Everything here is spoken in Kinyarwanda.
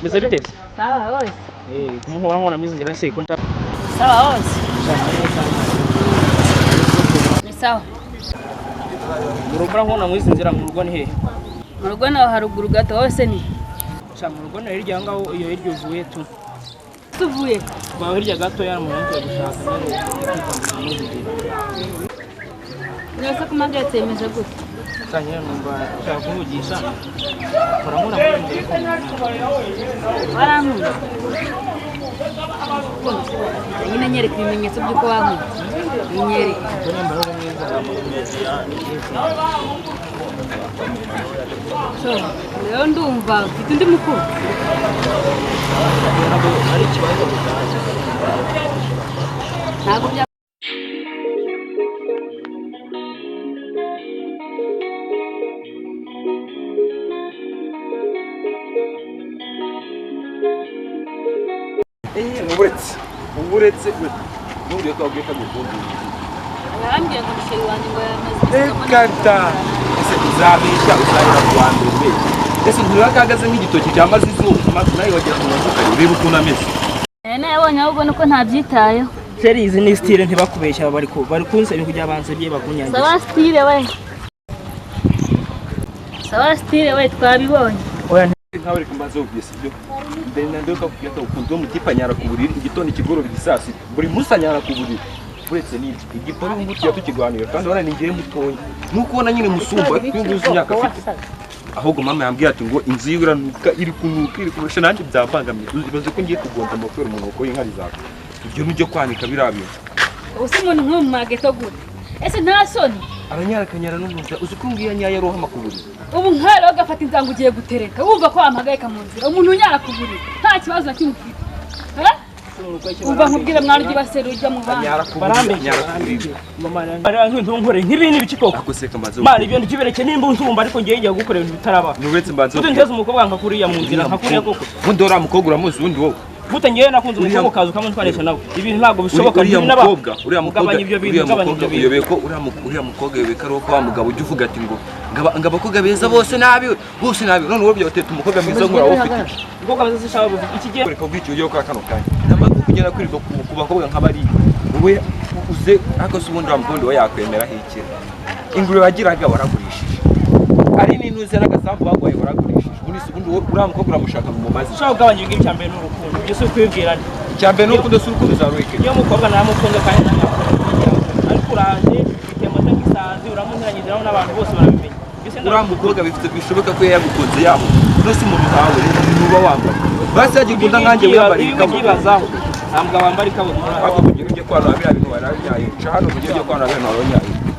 Meze bite se? Sawa hose. Eh, kumuhora nkora mwiza ngira se ko nta Sawa hose. Ni sawa. Mu rugo nkora mwiza nzira, mu rugo ni hehe? Mu rugo naho haruguru gato hose ni. Sha, mu rugo ni hirya ngaho, iyo hirya uvuye tu. Tuvuye. Ba hirya gato ya mu nzu gushaka nyine kwitambukira. Nese kumagetse imeze gute? Sha, nyine numva nshaka kuvugisha. Nkora nkora muri nzira. Warankunda. Nyine nyereka ibimenyetso by'uko wankunda. Binyereka. Ubwo nimba ari mwiza. So, rero ndumva mfite undi mukuru. Ntabwo ari ikibazo. Ntabwo bya Uretse n'uriye ko wabwiye ko agukunda. Arambwiye ngo musheri wanjye ngo yamaze. Reka da! Ese uzabeshya, uzahera ku wa mbere ubeshya? Ese ntureba ko ahagaze nk'igitoki cyamaze izuba, maze nawe wagira ngo wazukare? Urebe ukuntu ameze. Nayabonye, ahubwo nuko ntabyitayeho. Chérie, izi ni style, ntibakubeshya, bari ku bari kunsaba kugira bansebye bakunyangiza. Sawa style we. Sawa style we, twabibonye. Oya. Nkawe reka mbanze ubwiye, sibyo? Mbere na mbere ukakubwira ko ukunda uwo mutipe, anyara ku buriri igitondo, ikigoroba, igisasi, buri munsi anyara ku buriri. Uretse n'ibyo, igipari ubu tujya tukiganira, kandi urabona ni njyewe mutoya, nuko ubona nyine musumba twinguze imyaka afite. Ahubwo mama yambwiye ati ngo inzu yiwe iranuka, iri kunuka, iri kurusha nanjye byambangamiye. Uzibaze ko ngiye kugonda amakuru umunuko w'inkari zawe, ibyo nujya kwanika biriya bintu. Ubu se umuntu nk'uwo mu mageto gute? Ese nta soni? Aranyara, akanyara n'umwuga. Uzi ko ngiyo anyaye arohama ku buriri? Ubu nkawe rero ugafata inzanga ugiye gutereta, wumva ko wampagarika mu nzira, umuntu unyara ku buriri nta kibazo na kimwe ufite. Eh? Umva nkubwire mwana, ujye ubasera ujya mu bandi. Anyara ku buriri, anyara ku buriri. Mama, ntunkore nk'ibintu biki koko? Ako seka mbanze. Mana, ibyo ntikibereke nimba unsumba, ariko ngiye ngiye gukora ibintu bitaraba. Nuretse mbanze. Gute nteze umukobwa nka kuriya mu nzira, nka kuriya koko? Ubundi uriya mukobwa uramuzi ubundi wowe? Gute ngewe nakunze umukobwa ukaza ukamutwarisha nawe? Ibintu ntabwo bishoboka. Uriya Ntibinaba. mukobwa, uriya mukobwa, Ugabanya ibyo bintu, uriya ugabanya mukobwa ibyo bintu. uyobeye ko uriya mukobwa uyobeye ko ari uwo kwa mugabo ujya uvuga ati ngo ngo abakobwa beza bose nabi, bose nabi. None wowe byoteta umukobwa mwiza nkura, wowe ufite iki? Umukobwa mwiza se shaka iki gihe? Reka ubwiki ugiye gukora kano kanya namba kugenda kwirirwa ku bakobwa nk'abariya, wowe uze. Ariko se ubundi wa mukobwa we yakwemera hikira? Ingurube wagiraga waragurishije, ari n'intuze n'agasambu baguhaye waragurishije. Ubundi se ubundi wowe uriya mukobwa uramushaka ngo umumaze? Ushaka kugabanya ibingibi, icya mbere ni urukundo, ibyo si ukwibwira nti. Icya mbere ni urukundo, si urukundo uzaruhekenya. Iyo umukobwa naramukunze kandi nanakunda, ariko uraje biteye amata nk'isazi, uramunteranyije n'abantu bose barabimenya. Mbese Uriya mukobwa bifite bishoboka ko yagukunze yaho. Nose umuntu nkawe nuba wambaye basi yagikunda nkanjye wiyambariye ibi ikabutura? byibazaho, nta mugabo wambara ikabutura. Ahubwo kugira ujye kwanura biriya bintu warabinyaye, ca hano kugira ujye kwanura biriya bintu warabinyaye.